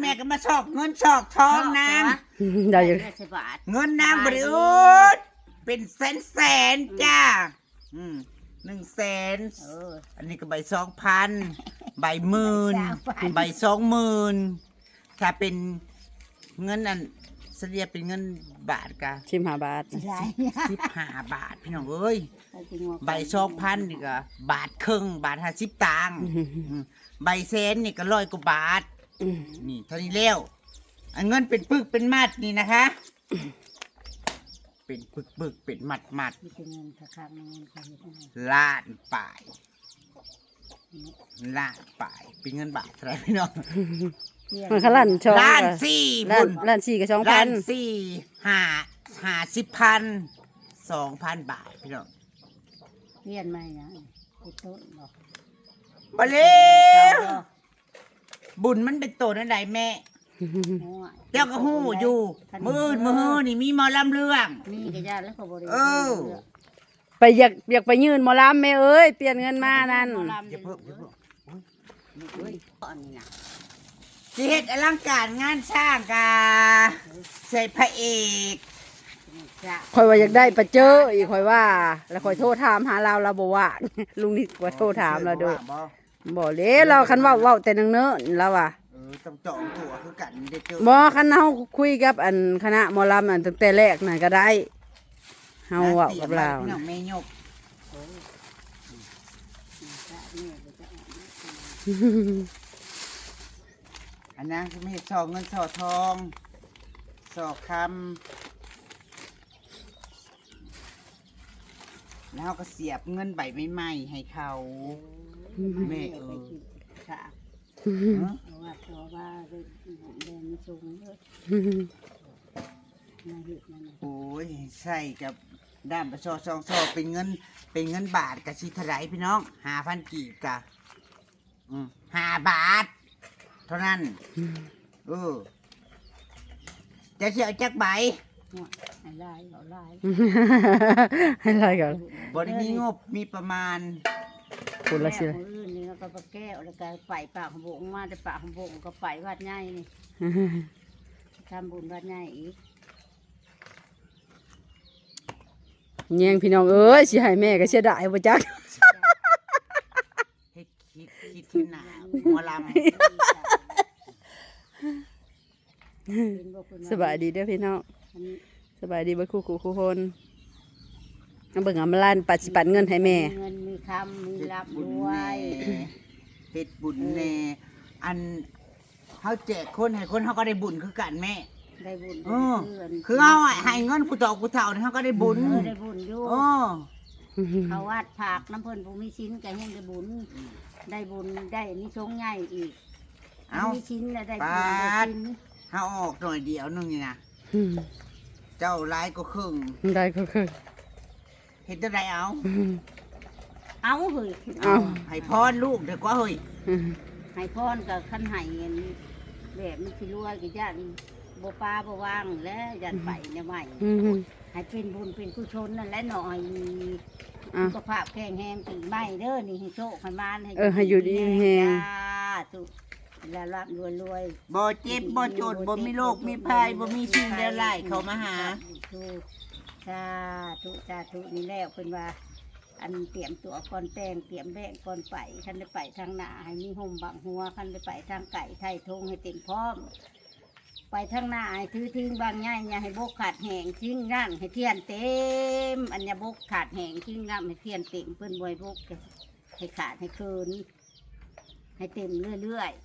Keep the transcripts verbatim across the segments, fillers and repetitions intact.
แม่ก็มาซอกเงินซอกทองนาง ได้อยู่ เงินนางบริอุดเป็นแสนแสนจ้า อืม หนึ่งแสน เออ อันนี้ก็ใบสองพัน ใบหมื่น ใบสองหมื่น ถ้าเป็นเงินอันเฉลี่ยเป็นเงินบาทกะ สิบห้าบาท สิบห้าบาทพี่น้องเอ้ย ใบสองพันนี่ก็บาทครึ่ง บาทห้าสิบตังค์ อืม ใบแสนนี่ก็ร้อยกว่าบาท อืม นี่เท่านี้แล้ว อันเงินเป็นปึกเป็นมัดนี่นะคะ เป็นปึกๆ เป็นมัดๆ มีแต่เงินคักๆ เงินเขาเฮ็ดให้ ล้านปลาย ล้านปลาย เป็นเงินบาทเท่าไหร่พี่น้อง เปลี่ยน มันก็ล้านสอง ล้านสี่ ล้าน พุ่น ล้านสี่กับสองพัน ล้านสี่ ห้า ห้าสิบพัน สองพันบาทพี่น้อง เปลี่ยนใหม่นะ เป็นต้นบอก บ่แล้ว บุญมันเป็นโตนั่นใดแม่ โอ้ย เจ้าก็ฮู้อยู่ คัน มื้ออื่นมื้อฮือนี่มีหมอลำเรื่อง มีกะย่านแล้วก็บ่ได้ เออ ไปอยาก อยากไปยื่นหมอลำแม่เอ้ย เปลี่ยนเงินมานั่น หมอลำ อย่าเพิ่ม อย่าเพิ่ม โอ้ย โอ้ย อันนี้นะ สิเฮ็ดอลังการงานสร้างกะ ใส่พระเอก จ้ะ ข่อยว่าอยากได้ปะเจ้ออีก ข่อยว่า แล้วข่อยโทรถามหาลาว ลาวบ่ว่าง ลุงนิดว่าโทรถามลาวโดย ว่างบ่ บ่เลย ลาวคันเว้า เว้าแต่เนิ่นๆ ลาวว่า เออ ต้องจองตั๋วคือกันเด้อเจ้อ บ่ คันเฮาคุยกับอันคณะหมอลำอันตั้งแต่แรกน่ะก็ได้ เฮาเว้ากับลาว พี่น้องแม่ยก อันนั้นคือมีซอกเงินซอกทอง ซอกคำ แล้วก็เสียบเงินใบใหม่ๆให้เขา อืม แม่เออ ค่ะ เนาะ เพราะว่า เพราะว่าเรื่อง เรื่องนี้สูงเด้อ มาเฮ็ดนั่นน่ะ โอ้ย ใส่กับด้ามปะซอซองซอเป็นเงิน เป็นเงินบาทกะสิเท่าไหร่พี่น้อง ห้าพัน กีบกะ อืม ห้าบาท เท่านั้น อืม เออ จะสิเอาจักใบ ให้หลาย เอาหลาย ให้หลายก่อน บ่ได้มีงบ มีประมาณ คนละสิ แล้วมื้ออื่นนี่ก็ไปแก้ว แล้วก็ไปปากหำบง มาแต่ปากหำบงก็ไปวัดใหญ่นี่ ทำบุญวัดใหญ่อีก แย่งพี่น้องเอ้ย สิให้แม่ก็เสียดายบ่จัก เฮ็ดคิด คิดที่หน้าหมอลำ สบายดีเด้อพี่น้อง อันนี้ สบายดีเบิดคู่คู่คู่คน มาเบิ่งอำลานปัดสิปัดเงินให้แม่ มีเงินมีคำ มีร่ำรวย เฮ็ดบุญแน่ เฮ็ดบุญแน่ อัน เฮาแจกคนให้คนเฮาก็ได้บุญคือกันแม่ ได้บุญ เออ คือกัน คือเฮาอะให้เงินผู้เฒ่าผู้เฒ่านี่เฮาก็ได้บุญ เออ ได้บุญอยู่ เออ เขาวัดฝากนำเพิ่นผู้มีศีลก็แฮงได้บุญ ได้บุญได้อานิสงส์ใหญ่อีก เอ้า มีศีลแล้วได้บุญ ปาด ได้ศีล เฮาออกหน่อยเดียวหนึ่งนี่นะ อืม เจ้าหลายกว่าครึ่ง ได้กว่าครึ่ง เฮ็ดจั่งใดเอา อืม เอาเฮ้ย เอา ให้พรลูกเด้อกว่าเฮ้ย อืม ให้พรก็คันให้อันแบบมันสิรวยก็ย่านบ่ปาบ่วางและย่านไปแนวใหม่ อืม ให้เป็นบุญเป็นกุศลนั่นแหละเนาะ ให้มี อ่ะ สุขภาพแข็งแรงปีใหม่เด้อ นี่ให้โชคให้หมานให้ เออ ให้อยู่ดีมีแฮง สาธุ ร่ำๆรวยๆ บ่เจ็บบ่จน บ่มีโรคมีภัย บ่มีสิ่งเลวร้ายเข้ามาหา สาธุ สาธุ นี่แล้วเพิ่นว่า อันเตรียมตั๋วก่อนแต่ง เตรียมแบงก่อนไป คันได้ไปทางหน้า ให้มีห่มบังหัว คันได้ไปทางไกล ไถ่ธงให้เต็มพร้อม ไปทางหน้า ให้ถือถิงบังใหญ่ อย่าให้บกขาดแห้ง ถิงนั่งให้เทียนเต็ม อันอย่าบกขาดแห้ง ถิงน้ำให้เทียนเต็ม เพิ่นบ่ให้บก ให้ขาดให้เคิน ให้เต็มเรื่อยๆ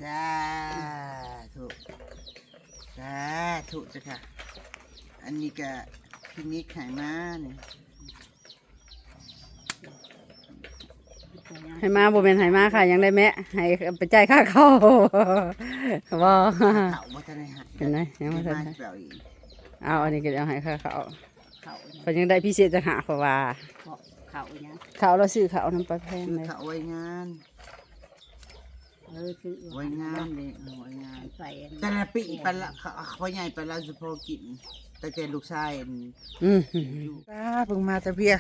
สาธุ สาธุเจ้าค่ะ อันนี้ก็พี่นิกให้มานี่ ให้มาบ่แม่นให้มาค่ะ ยังได้แม่ ให้ไปจ่ายค่าเข้า บ่ เขาบ่ทันได้ให้ เห็นไหม ยังบ่ทัน เก็บมาเปล่าอีก เอา อันนี้ก็เอาให้ค่าเข้า เขาเนี่ย เขายังได้พิเศษต่างหาก เพราะว่า เขา เขาเนี่ย เขาเราซื้อเขานำไปแพง ซื้อ เลย เขาไว้งาน เออ ซื้อ ไว้งานนี่ เออ ไว้งาน ไปอัน แต่ละปีไปละ เขา เขาใหญ่ไปละเฉพาะกิน แต่แกลูกชายอัน อืม อยู่ ป้าเพิ่งมาแต่เวียก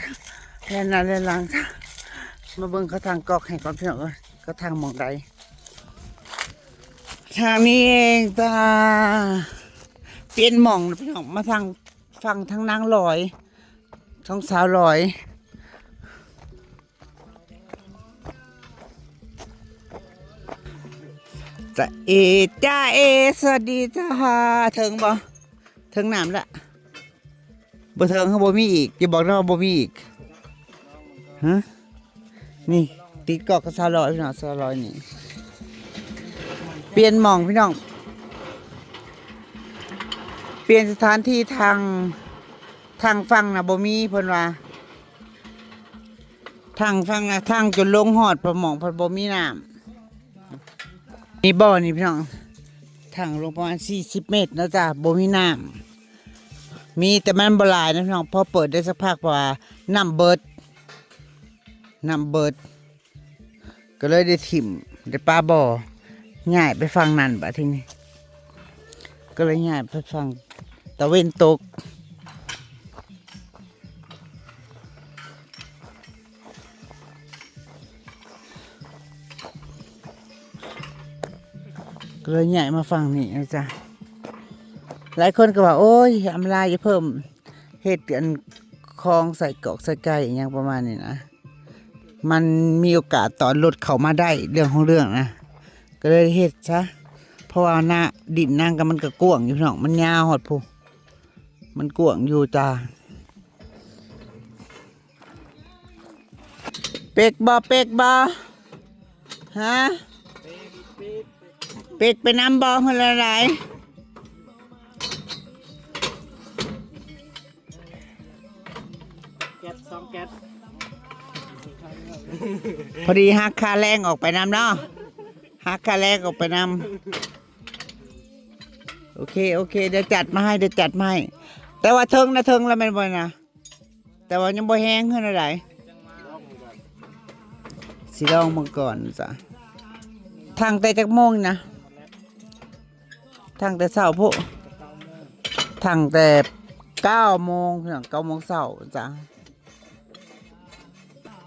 แล่นหน้าแล่นหลัง มาเบิ่งเขาทางกอกให้ก่อนพี่น้องเอ้ย เขาทางหม่องใด ทางนี้เองจ้า เปลี่ยนหม่องนะพี่น้อง มาทางฝั่งทางนางลอย ทางสาวลอย จะเอ จ้าเอ สวัสดีจ้า เถิงบ่ เถิงน้ำละ บ่เถิง บ่มีอีก อย่าบอกนะว่าบ่มีอีก ฮะ นี่ ติดเกาะกับสาวลอยพี่น้อง สาวลอยนี่ เปลี่ยนหม่องพี่น้อง เปลี่ยนสถานที่ ทาง ทางฝั่งน่ะบ่มี เพิ่นว่า ทางฝั่งน่ะ ทางจนลงฮอดปะหม่อง เพิ่นบ่มีน้ำ นี่บ่อนี่พี่น้อง ทางลงประมาณสี่สิบเมตรนะจ้ะ บ่มีน้ำ มีแต่มันบ่หลายนะพี่น้อง พอเปิดได้สักพัก เพราะว่าน้ำเบิด น้ำเบิด ก็เลยได้ถิ่ม ได้ปะบ่อ ย้ายไปฝั่งนั้นบัดทีนี้ ก็เลยย้ายไปฝั่งตะเวนตก ก็เลยย้ายมาฝั่งนี้นะจ๊ะ หลายคนก็ว่า โอ้ย อำลาอย่าเพิ่ม เฮ็ดอันคลองใส่กอกใส่ไก่อหย่างประมาณนี้นะ มันมีโอกาสตอนรถเข้ามาได้ เรื่องของเรื่องนะ ก็เลยเฮ็ดซะ เพราะว่าหน้าดินนางก็มันก็กว้างอยู่พี่น้อง มันยาวฮอดพู้น มันกว้างอยู่จ้า เป๊กบ่ เป๊กบ่ ฮะ เป๊กไปนำบ่ คนละหลาย แก๊ส สองแก๊ส พอดีหักค่าแรงออกไปนำเนาะ หักค่าแรงออกไปนำ โอเค โอเค เดี๋ยวจัดมาให้ เดี๋ยวจัดมาให้ แต่ว่าเทิงนะ เทิงแล้วแม่นบ่นะ แต่ว่ายังบ่แห้งเท่าใด สิลองเบิ่งก่อนจ้ะ ทางแต่จักโมงนะ ทางแต่เช้าพุ้น ทางแต่เก้าโมง เก้าโมงเช้าจ้ะ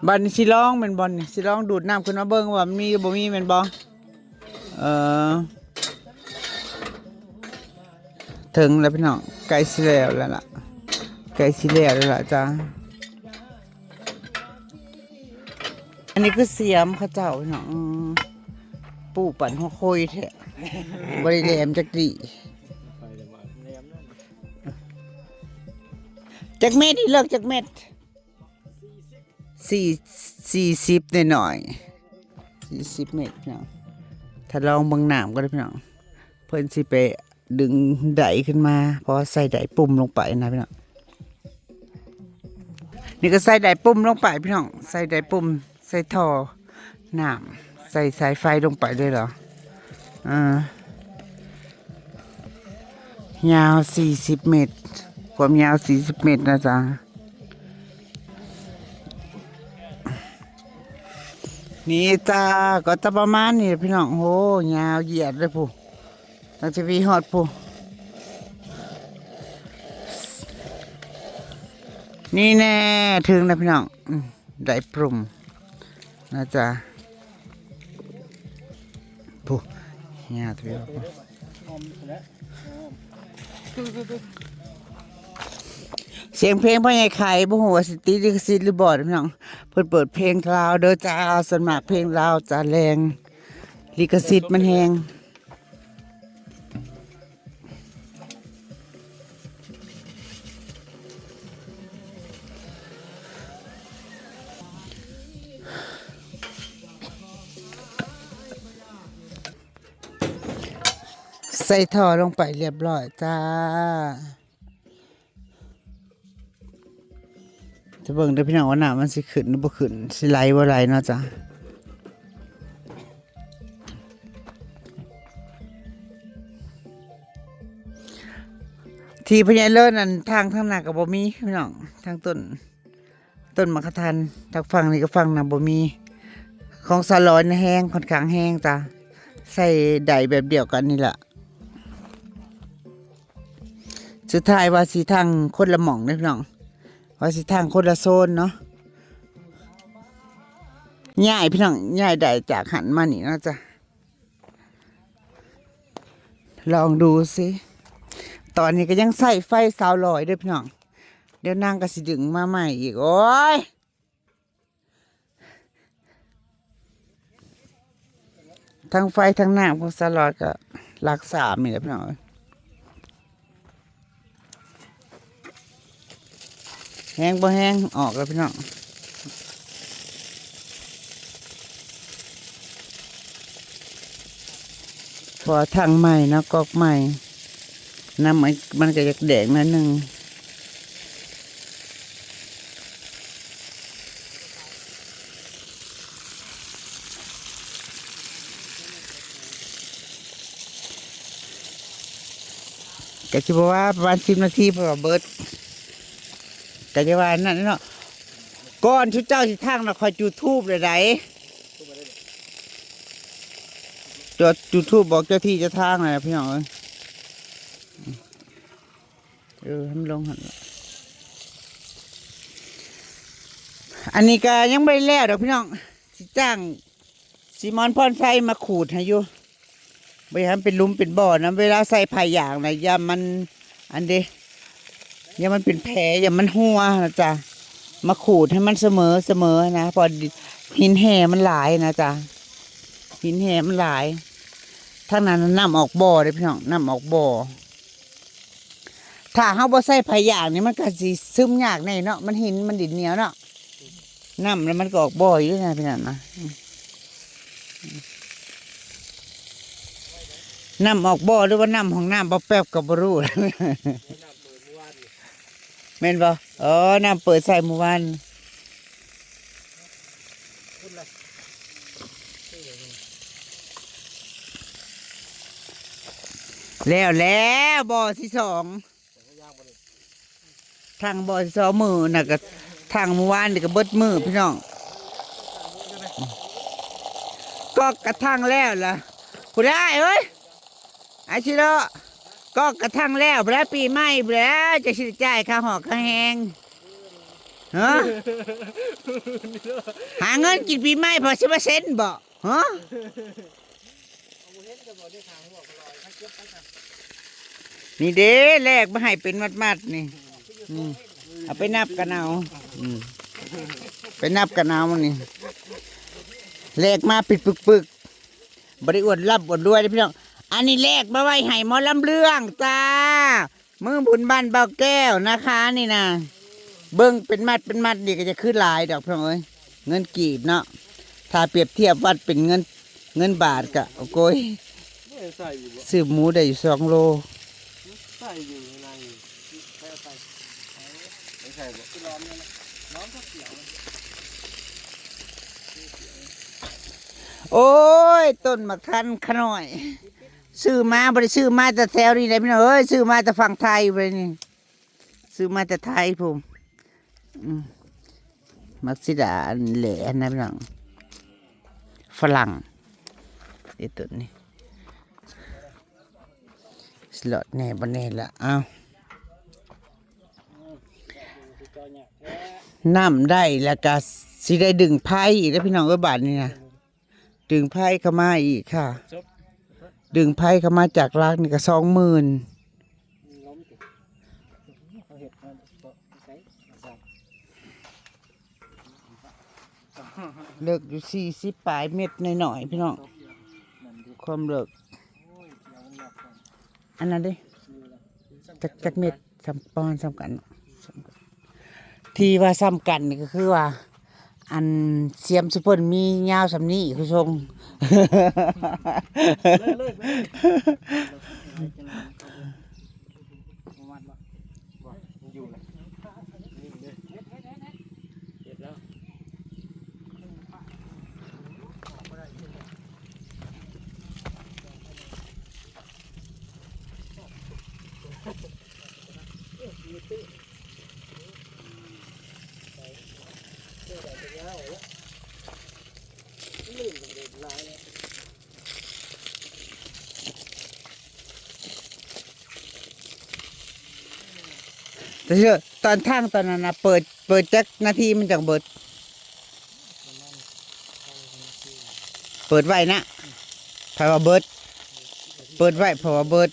บัดนี้สิลองแม่นบ่นี่ สิลองดูดน้ำขึ้นมาเบิ่งว่ามันมีหรือบ่มีแม่นบ่ เออ เทิงแล้วพี่น้อง ใกล้สิแล้วแล้วล่ะ ใกล้สิแล้วแล้วล่ะจ้า อันนี้คือเสียมเขาเจ้าพี่น้อง อืม ปูปั่นหัวโคยแท้ บ่ได้แหลมจักดี จักเม็ดนี่ เลิกจักเม็ด สี่ สี่สิบหน่อยๆ สี่สิบเมตรพี่น้อง ถ้าลองเบิ่งน้ำก็ได้พี่น้อง เพิ่นสิไปดึงไดขึ้นมา เพราะว่าใส่ไดปุ่มลงไปนะพี่น้อง นี่ก็ใส่ไดปุ่มลงไปพี่น้อง ใส่ไดปุ่ม ใส่ท่อน้ำ ใส่สายไฟลงไปเลยเหรอ อ่า ยาวสี่สิบเมตร ความยาวสี่สิบเมตรนะจ๊ะ นี่จ้า ก็จะประมาณนี้พี่น้อง โอ้ ยาวเหยียดเลยพู้น ตั้งแต่พี่ฮอดพู้น นี่แน่ ถึงแล้วพี่น้อง อืม ได้ปรุมนะจ๊ะ พู้น ยาวเถอะ เสียงเพลงพ่อใหญ่ไข่ บ่ฮู้ว่าสิติดลิขสิทธิ์หรือบ่พี่น้อง เพิ่นเปิดเพลงลาวเด้อจ้า ส่วนมากเพลงลาวจะแรง ลิขสิทธิ์มันแฮง ใส่ท่อลงไปเรียบร้อยจ้า จะเบิ่งเด้อพี่น้องว่าน้ำมันสิขึ้นหรือบ่ขึ้น สิไหลบ่ไหลเนาะจ้ะ ที่พญาเลิศนั่น ทางทางหน้าก็บ่มีพี่น้อง ทางต้น ต้นหมากกะทัน ทางฝั่งนี้ก็ฝั่งนั้นบ่มี ของสาวลอยนะแฮง ค่อนข้างแฮงจ้ะ ใส่ไดแบบเดียวกันนี่แหละ สุดท้ายว่าสิทางคนละหม่องเด้อพี่น้อง ว่าสิทางคนละโซนเนาะ ย้ายพี่น้อง ย้ายไดจากหั้นมานี่เนาะจ้ะ ลองดูสิ ตอนนี้ก็ยังใส่ไฟสาวลอยเด้อพี่น้อง เดี๋ยวนางก็สิดึงมาใหม่อีก โอ้ย ทั้งไฟทั้งน้ำของสาวลอยก็หลักสามนี่แหละพี่น้องเอ้ย แฮงบ่แฮง ออกแล้วพี่น้อง เพราะว่าทางใหม่เนาะ ก๊อกใหม่ น้ำมัน มันก็อยากแดงหน่อยหนึ่ง ก็สิบอกว่าประมาณสิบนาที เพราะว่าเบิด ก็จะว่านั่นเนาะ ก่อนชุดเจ้าสิทางนะ คอยจุดธูปเลยได จุด จุดธูปบอกเจ้าที่เจ้าทางนะพี่น้องเอ้ย เออ ให้มันลงหั่นละ อันนี้ก็ยังไม่แล้วดอกพี่น้อง สิจ้าง ซีมอนพรชัยมาขูดให้อยู่ บ่ให้มันเป็นหลุมเป็นบ่อนะ เวลาใส่ผ้ายางนะ อย่ามัน อันเด้ อย่ามันเป็นแผล อย่ามันหัวนะจ๊ะ มาขูดให้มันเสมอ เสมอนะ เพราะหินแห่มันหลายนะจ๊ะ หินแห่มันหลาย ทางนั้นน้ำออกบ่อเด้อพี่น้อง น้ำออกบ่อ ถ้าเฮาบ่ใส่ผ้ายางนี่มันก็สิซึมยากแน่เนาะ มันหินมันดินเหนียวเนาะ น้ำแล้วมันก็ออกบ่ออยู่นะพี่น้องนะ อืม อืม น้ำออกบ่อหรือว่าน้ำห้องน้ำบ่แป๊บก็บ่รู้ แม่นบ่ อ๋อ น้ำเปิดใส่เมื่อวาน แล้ว แล้วบ่อที่สอง ทางบ่อที่สองมื้อน่ะก็ ทางเมื่อวานนี่ก็เบิดมื้อพี่น้อง ก็กระทั่งแล้วล่ะ ผู้ได้เอ้ย อาชิโร่ ก็กระทั่งแล้ว แล้วปีใหม่แล้ว จะสิจ่ายค่าหอกค่าแฮง ฮะ หาเงินกินปีใหม่พอสิบเปอร์เซ็นต์บ่ ฮะ นี่เด้ แลกมาให้เป็นมัดๆ นี่ อืม เอาไปนับกันเอา อืม ไปนับกันเอานี่ แลกมาเป็นปึกๆ บ่ได้อวดร่ำอวดรวยเด้อพี่น้อง อันนี้แลกมาไว้ให้หมอลำเรื่องจ้า มื้อบุญบ้านบ่าวแก้วนะคะ นี่นะ เบิ่งเป็นมัดเป็นมัดนี่ก็จะคือหลายดอกพี่น้องเอ้ย เงินกีบเนาะ ถ้าเปรียบเทียบวัดเป็นเงิน เงินบาทก็ โอ้ย บ่ได้ใส่อยู่บ่ ซื้อหมูได้อยู่สองโล ใส่อยู่ในอยู่ ใส่เอาไป ไม่ใส่บ่ คือล้อมเนี่ยนะ ล้อมก็เสียว โอ้ย ต้นมะขันขะน้อย ซื้อมา บ่ได้ซื้อมาแต่แถวนี้เลยพี่น้องเอ้ย ซื้อมาแต่ฝั่งไทยไปนี่ ซื้อมาแต่ไทยพู้น อืม มักซิดาอันแหล่อันนั้นพี่น้อง ฝรั่ง ไอ้ต้นนี้ สลอดแน่บ่แน่ละ เอ้า น้ำได้แล้วก็สิได้ดึงไพ่อีกแล้วพี่น้องเอ้ย บาดนี้นะ ดึงไพ่เข้ามาอีกค่ะ ดึงไพ่เข้ามาจากหลักนี่ก็สองหมื่น เลิกอยู่สี่สิบปลายเมตรหน่อยๆ พี่น้อง ความเลิก อันนั้นเด้ จัก จักเมตร ซ้ำ ประมาณซ้ำกัน ที่ว่าซ้ำกันนี่ก็คือว่า อันเสียมซุเพิ่นมียาวส่ำนี้คือทรง เลยเลยเลย บ่มัดบ่ บ่ มันอยู่เลย นี่เด้ เก็บแล้ว แต่เชื่อตอนทางตอนนั้นนะ เปิด เปิดจักนาทีมันจังเบิด เปิดไว้นะ ไผว่าเบิด เปิดไว้เพราะว่าเบิด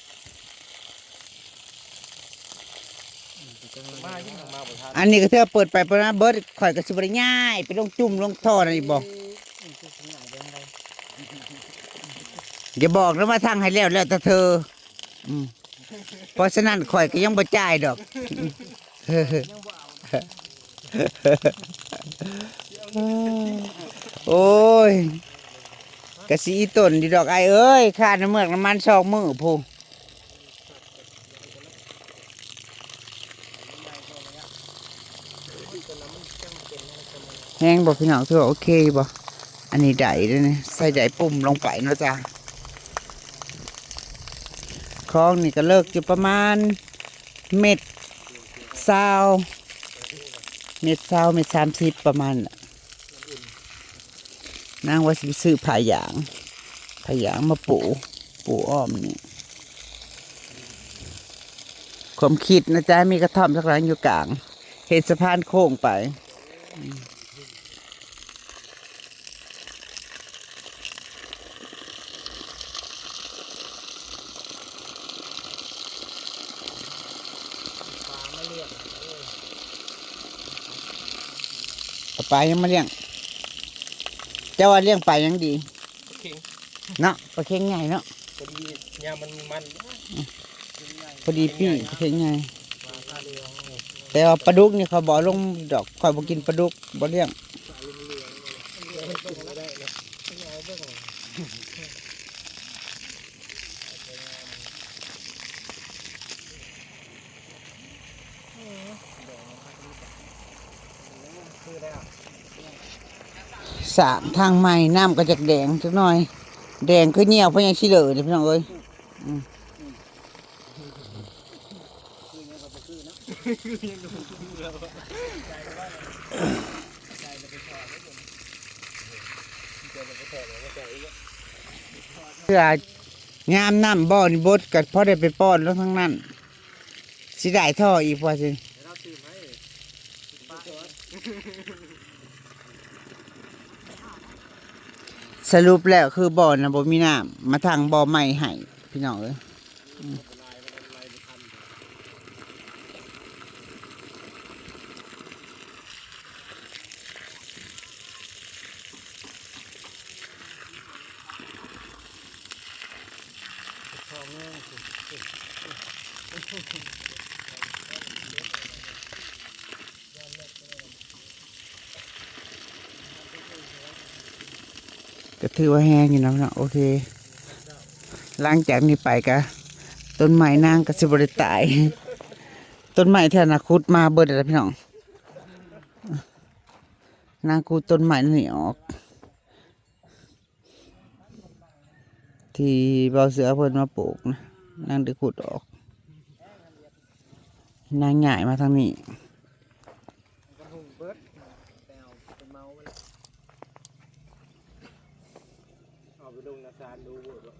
อันนี้ก็เทื่อเปิดไปเปิดมาเบิด ข่อยก็สิบ่ได้ย้ายไปลงจุ่มลงท่อนั่นอีกบ่ อย่าบอกนะว่าทางให้แล้ว แล้วแต่เธอ อืม เพราะฉะนั้นข่อยก็ยังบ่จ่ายดอก โอ้ย กะสิอีต้นอยู่ดอกอ้ายเอ้ย ค่าน้ำเมือกน้ำมันสองมื้อพู้น แฮงบ่พี่น้อง ถือว่าโอเคบ่ อันนี้ได้เด้อนี่ ใส่ได้ปุ่มลงไปเนาะจ้ะ ของนี่ก็เลิกอยู่ประมาณเม็ดซาว เม็ดซาว เม็ดสามสิบประมาณน่ะ นางว่าสิไปซื้อผ้ายาง ผ้ายางมาปู ปูอ้อมนี่ ความคิดนะจ๊ะ มีกระท่อมสักหลังอยู่กลาง เฮ็ดสะพานโค้งไป เอาปลายังมาเลี้ยง เจ้าว่าเลี้ยงปลายังดี ปลาเค็ง เนาะ ปลาเค็งใหญ่เนาะ พอดี ยามมันมัน พอดีปิ้งปลาเค็งใหญ่ แต่ว่าปลาดุกนี่เขาบ่ลงดอก ข่อยบ่กินปลาดุก บ่เลี้ยง สร้างทางใหม่ น้ำก็จักแดงจักหน่อย แดงคือเยี่ยวพญาชิเลอเด้อพี่น้องเอ้ย อืม เพื่อยามน้ำบ่อนี่บดก็พอได้ไปป้อนลงทั้งนั้น สิได้ท่ออีกว่าสิ สรุปแล้วคือบ่อน่ะบ่มีน้ำ มาทางบ่อใหม่ให้ พี่น้องเอ้ย อืม ก็ถือว่าแฮงอยู่นะเนาะ โอเค หลังจากนี้ไปก็ ต้นไม้นางก็สิบ่ได้ตาย ต้นไม้แถวนาขุดมาเบิดแล้วพี่น้อง นางขุดต้นไม้นี่ออก ที่เบาเสือเพิ่นมาปลูกนะ นางได้ขุดออก นางย้ายมาทางนี้ มันก็หุงเบิด แต่เอาเป็นเมาไว้แล้ว เอาไปลงนาซานดูเวิร์ดวะ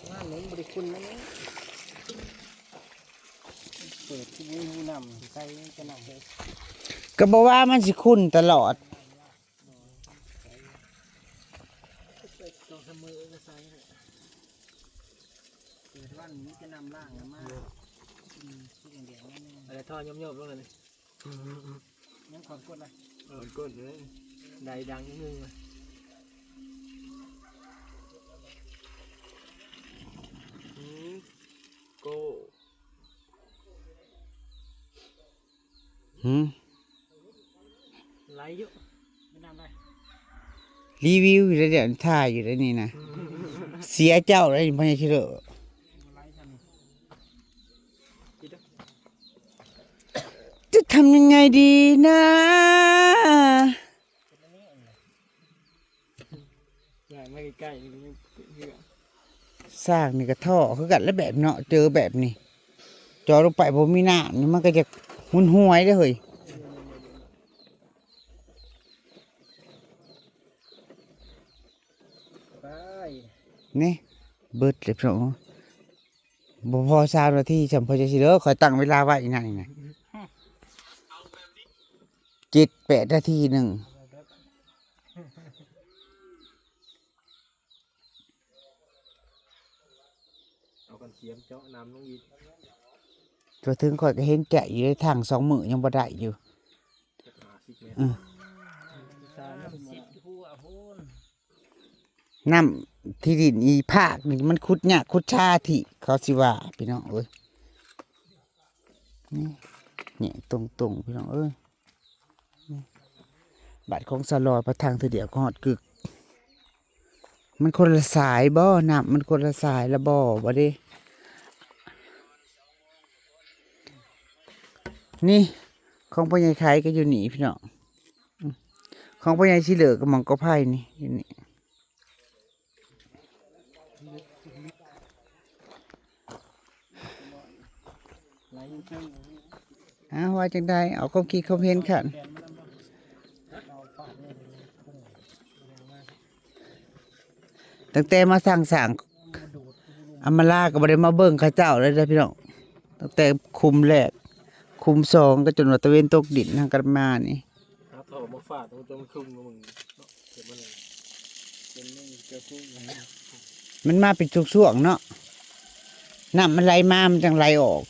งานนี้บริคุณนะเนี่ย เปิดที่นี่หูนำใส่จะนำเลย ก็บอกว่ามันสิขุ่นตลอด เปิดสองสามมือก็ใส่เลย เปิดวันนี้จะนำล่างนะมา อืม ที่แดงๆนั่นเอง อะไรท่อยบๆลงเลย ยังขอนกดเลย เออกดเลย ได้ดังนิดนึงเลย อืม โก้ หืม รีวิวอยู่แล้ว เดี๋ยวถ่ายอยู่แล้วนี่นะ เสียเจ้าแล้วนี่พ่อใหญ่ชิโร่ จะทำยังไงดีนะ ง่ายมาใกล้ๆนี่ก็ยังเพื่อ สร้างนี่ก็ท่อคือกันแล้วแบบเนาะ เจอแบบนี้ เจาะลงไปบ่มีน้ำนี่มันก็จะหุนหวยเด้อเฮ้ย ไป นี่ เบิดเลยพี่น้อง บ่พอสามนาที สำเพิ่นจะสิเด้อ ข้อยตั้งเวลาไว้อีกนั่นนี่นะ เจ็ดแปดนาทีหนึ่ง เอากันเสียมเจาะน้ำลงอีก ตัวถึงข้อยก็เห็นใจอยู่ในทางสองมื้อยังบ่ได้อยู่ จักห้าสิบเมตร อืม สามสิบหัวพูน น้ำที่ดินอีภาคนี่มันขุดยากขุดช้าที่เขาสิว่าพี่น้องเอ้ย นี่ เนี่ยตรงๆ พี่น้องเอ้ย นี่ บาดของสลอยพระทางทีเดียวก็ฮอดกึก มันคนละสายบ่ น้ำมันคนละสายละบ่ บ่เด้ นี่ ของพ่อใหญ่ไข่ก็อยู่นี่พี่น้อง ของพ่อใหญ่สิเหลือกับหม่องกอไผ่นี่ อยู่นี่ อ้าว ว่าจังใด เอาความคิดความเห็นคัน ตั้งแต่มาสร้างสร้างอำมาลาก็บ่ได้มาเบิ่งเขาเจ้าเลยเด้อพี่น้อง ตั้งแต่คุมแรก คุมสองก็จนว่าตะเวนตกดินหั้นก็มานี่ หาท่อมาฟาดมันจนมันคลุมกับมึงเนาะ เดี๋ยวมันเลย เป็นนึ่งเกลือคลุมนะ มันมาเป็นช่วงๆเนาะ น้ำมันไหลมา มันจั่งไหลออก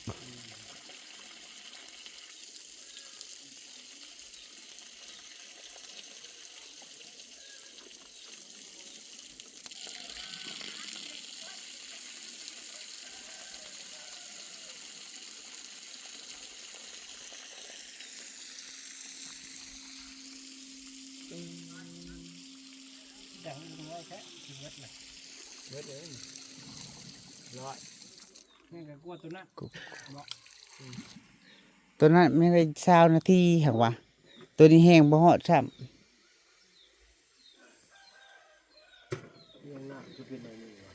ดังน้อยแท้ สิเบิดเลย เบิดเลย ร้อย นี่ก็กลัวตัวนั้น กู เนาะ อืม ตัวนั้นไม่ได้ซาวนาทีหั่นวะ ตัวนี้แฮงบ่ฮอดซ้ำ ยังหนักจะเป็นอะไรนี่วะ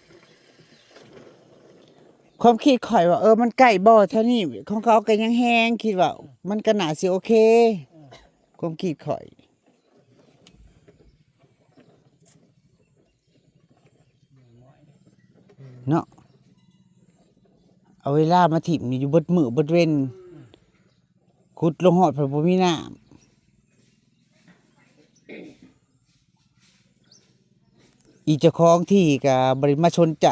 ความคิดข่อยว่า เออ มันใกล้บ่อแถวนี้ ของเขาก็ยังแฮง คิดว่ามันก็น่าสิโอเค เออ ความคิดข่อย เนาะ เอาเวลามาถิ่มนี่อยู่เบิดมื้อเบิดเว็น ขุดลงฮอดพัดบ่มีน้ำ อีเจ้าของที่ก็บ่ได้มาสนใจ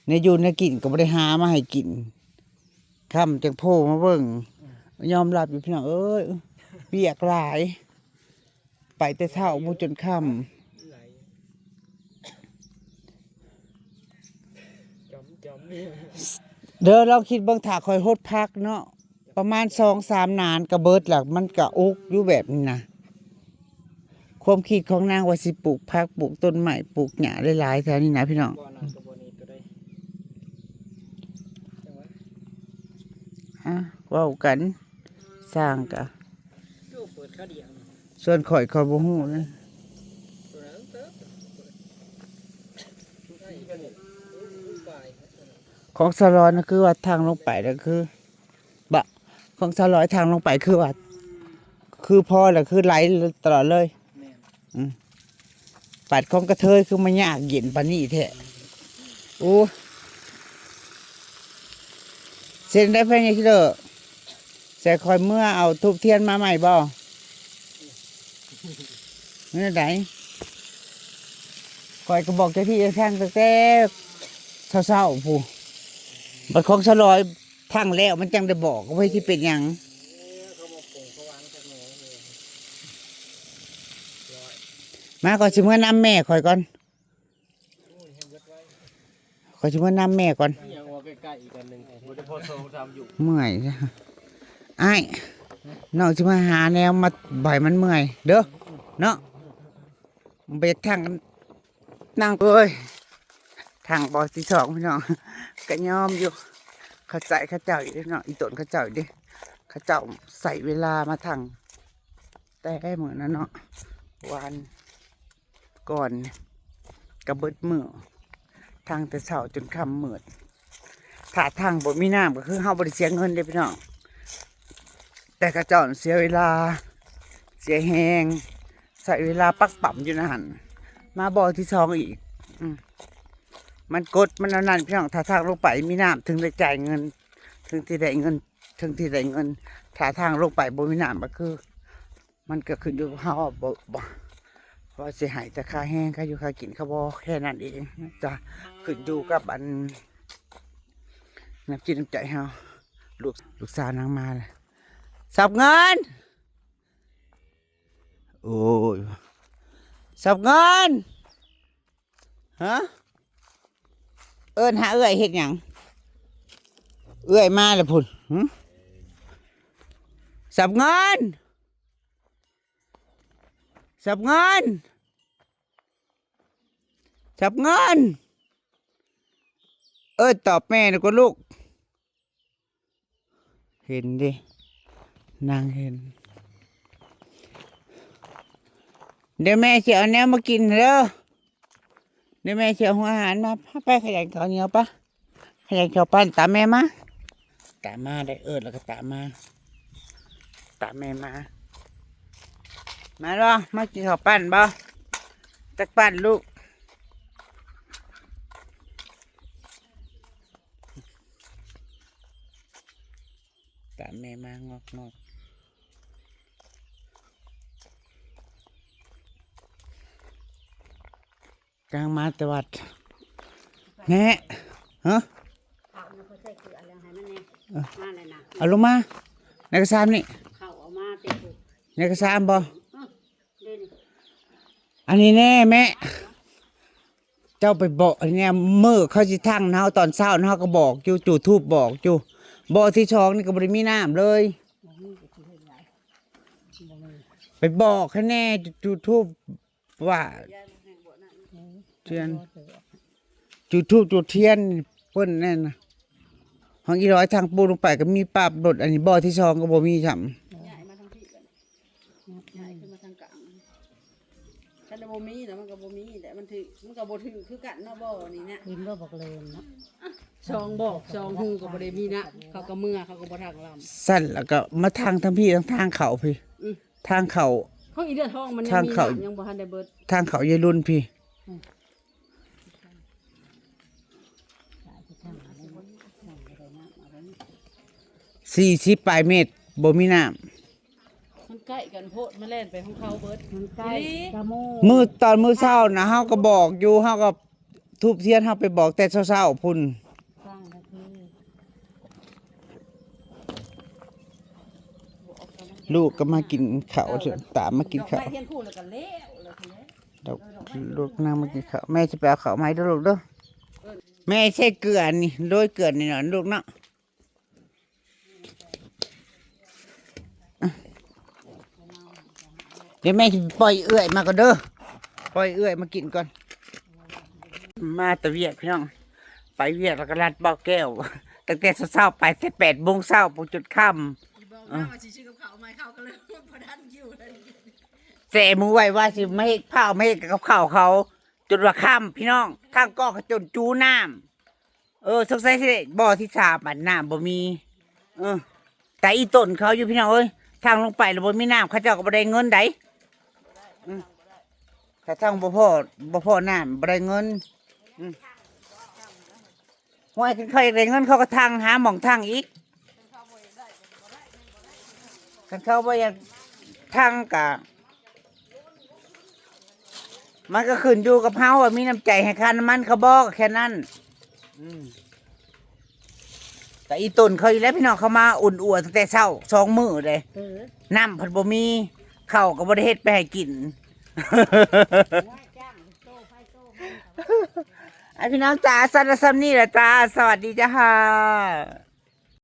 ในอยู่ในกินก็บ่ได้หามาให้กิน ค่ำจั่งโผล่มาเบิ่ง ยอมรับอยู่พี่น้องเอ้ย เวียกหลาย ไปแต่เช้าพู้นจนค่ำ ไหล จอมจอมนี่ เด้อ ลองคิดเบิ่ง ถ้าข้อยฮดผักเนาะ ประมาณสองสามหนานก็เบิดละ มันก็อุกอยู่แบบนี้นะ ความคิดของนางว่าสิปลูกผัก ปลูกต้นไม้ ปลูกหญ้าหลายๆแถวนี้นะพี่น้อง บ่อนั้นกับบ่อนี้ตัวใด จังหวะ อ่ะ เว้ากัน สร้างกะ ดูเปิดข้าวเดียวนี่ ส่วนข่อย ข่อยบ่ฮู้นะ ตัวนั้นเติบ ของสลอยนะคือว่าทางลงไปนะคือ บะ ของสลอยทางลงไปคือว่า คือพอแล้วคือไหลตลอดเลย แม่น อืม ปัดของกระเทยคือมายากเย็นปานนี้แท้ โอ้ เส้นได้แพงยังคิดเด้อ ใส่คอยเมื่อเอาธูปเทียนมาใหม่บ่ นี่ได คอยก็บอกเจ้าที่เจ้าทางตั้งแต่เช้าๆพู้น บัดของสลอยทั้งแล้วมันจั่งได้บอกว่าสิเป็นหยัง เขามาปลูกเขาวางจากหน่อเลย มาก่อนสิเมื่อนำแม่คอยก่อน ข้อยสิเมือนำแม่ก่อน ยังว่าใกล้ๆอีกอันหนึ่งบ่ได้พอโซทำอยู่ เมื่อยจ้ะ อ้าย น้องสิมาหาแนวมาบ่อยมันเมื่อยเด้อเนาะ เบรกทางนั่งเอ้ย ทางบ่อที่สองพี่น้อง ก็ยอมอยู่ เข้าใจเขาเจ้าอยู่เด้เนาะ อีตนเขาเจ้าอยู่เด้ เขาเจ้าใส่เวลามาทาง แต่เหมือนนั้นเนาะ วันก่อน กะเบิดมื้อ ทางแต่เช้าจนค่ำมืด ถ้าทางบ่มีน้ำก็คือเฮาบ่ได้เสียเงินเด้พี่น้อง แต่เขาเจ้าเสียเวลา เสียแฮง ใส่เวลาปักปั๊มอยู่นั่น มาบ่อที่สองอีก อืม มันกด มันอันนั้นพี่น้อง ถ้าทางลงไปมีน้ำถึงได้จ่ายเงิน ถึงที่ได้เงิน ถึงที่ได้เงิน ถ้าทางลงไปบ่มีน้ำก็คือ มันก็ขึ้นอยู่กับเฮา บ่ บ่ ว่าสิให้แต่ค่าแฮง ค่าอยู่ค่ากินเขาบ่ แค่นั้นเองจ้ะ ขึ้นอยู่กับอัน น้ำจิตน้ำใจเฮา ลูก ลูกสาวนางมาเลย สับเงิน โอ้ย สับเงิน ฮะ เอิ้นหาเอื้อยเฮ็ดหยัง เอื้อยมาแล้วพุ้น หึ สับเงิน สับเงิน สับเงิน เอิ้นตอบแม่หน่อยกว่าลูก เห็นเด้ นางเห็น เดี๋ยวแม่สิเอาแนวมากินเด้อ เดี๋ยวแม่สิเอาหัวอาหารมา ไปขยันข้าวเหนียวปะ ขยันข้าวปั้น ตามแม่มา ตามมาได้ เอิ้นแล้วก็ตามมา ตามแม่มา มาเด้อ มากินข้าวปั้นบ่ จักปั้นลูก ตามแม่มางอกงอก กำลังมาแต่วัด แม่ ฮะ เอาน้ำไปใส่เกลือแล้วให้มันแน่ เออ มาเลยนะ เอาลงมา ในกระซามนี่ เขาเอามาเป็นผูก ในกระซามบ่ เออ เด่น อันนี้แน่แม่ เจ้าไปบอกอันเนี้ย มื้อเขาสิทั้งเฮาตอนเช้าเฮาก็บอกอยู่ YouTube บอกอยู่ บ่อที่สองนี่ก็บ่ได้มีน้ำเลย บ่มีก็สิเฮ็ดหยัง บ่มี ไปบอกให้แน่ YouTube ว่า เทียน YouTube จุดเทียน เพิ่นแน่นะ ห้องอีร้อยทางปูลงไปก็มีปาบรถ อันนี้บ่อที่สองก็บ่มีซ้ำ ย้ายมาทางพี่ก่อน ย้ายขึ้นมาทางกลาง คันบ่มีนะ มันก็บ่มีแหละ มันถือ มันก็บ่ถือคือกันเนาะ บ่อนี่นะ เห็นบ่ บักเลนเนาะ สองบอกสองหูก็บ่ได้มีนะ เขาก็เมือ เขาก็บ่ทางลำ สั่นแล้วก็มาทางทางพี่ ทาง ทางเขาพี่ อืม ทางเขา ของอีเดือดทองมันยัง ทาง มี เขา น้ำยังบ่ทันได้เบิด ทางเขายายรุ่นพี่ อืม สี่สิบปลายเมตร บ่มีน้ำ มันใกล้กันโพด มาแล่นไปของเขาเบิด มันใกล้ อีหลี กะโม มื้อตอนมื้อเช้านะ เฮาก็บอกอยู่ เฮาก็ธูปเทียน เฮาไปบอกแต่เช้าๆพุ้น สร้างก็คือ ลูกก็มากินข้าว ตามมากินข้าว ดอกไม้เทียนคู่แล้วก็แล้ว แล้วทีนี้ ดอก ลูกนั่งมากินข้าว แม่จะไปเอาข้าวมาให้ลูกเด้อ แม่ใส่เกลือนี่ โรยเกลือนี่หน่อยลูกเนาะ เดี๋ยวแม่จะปล่อยเอื้อยมาก่อนเด้อ ปล่อยเอื้อยมากินก่อน มาแต่เวียกพี่น้อง ไปเวียกแล้วก็ลัดบ่อแก้ว ตั้งแต่เช้าๆไป แต่แปดโมงเช้า พอจนค่ำ บอกว่าว่าสิซื้อกับข้าวมาให้เขาก็เลย บ่ทันอยู่เลย แซ่มือไว้ว่าสิมาเฮ็ดข้าว มาเฮ็ดกับข้าวเขา จนว่าค่ำพี่น้อง ทางกอกก็จนจูน้ำ เออ สงสัยสิได้บ่อที่สาม อันน้ำบ่มี เออ แต่อีต้นเขาอยู่พี่น้องเอ้ย ทางลงไปแล้วบ่มีน้ำ เขาเจ้าก็บ่ได้เงินใด อืม ถ้าทางบ่พอ บ่พอน้ำ บ่ได้เงิน อืม ห้วย คันเขาอยากได้เงิน เขาก็ทางหาหม่องทางอีก คันเขาบ่อยากทางกะ มันก็ขึ้นอยู่กับเฮาว่ามีน้ำใจให้ค่าน้ำมันเขาบ่ แค่นั้น อืม แต่อีต้นเขาอีกแล้วพี่น้อง เขามาอุ่นอัวตั้งแต่เช้า สองมื้อเลย เออ น้ำเพิ่นบ่มี ข้าวก็บ่ได้เฮ็ดไปให้กิน ไอ้พี่น้องจ๋า สั้นละส่ำนี้แหละจ้า สวัสดีจ้า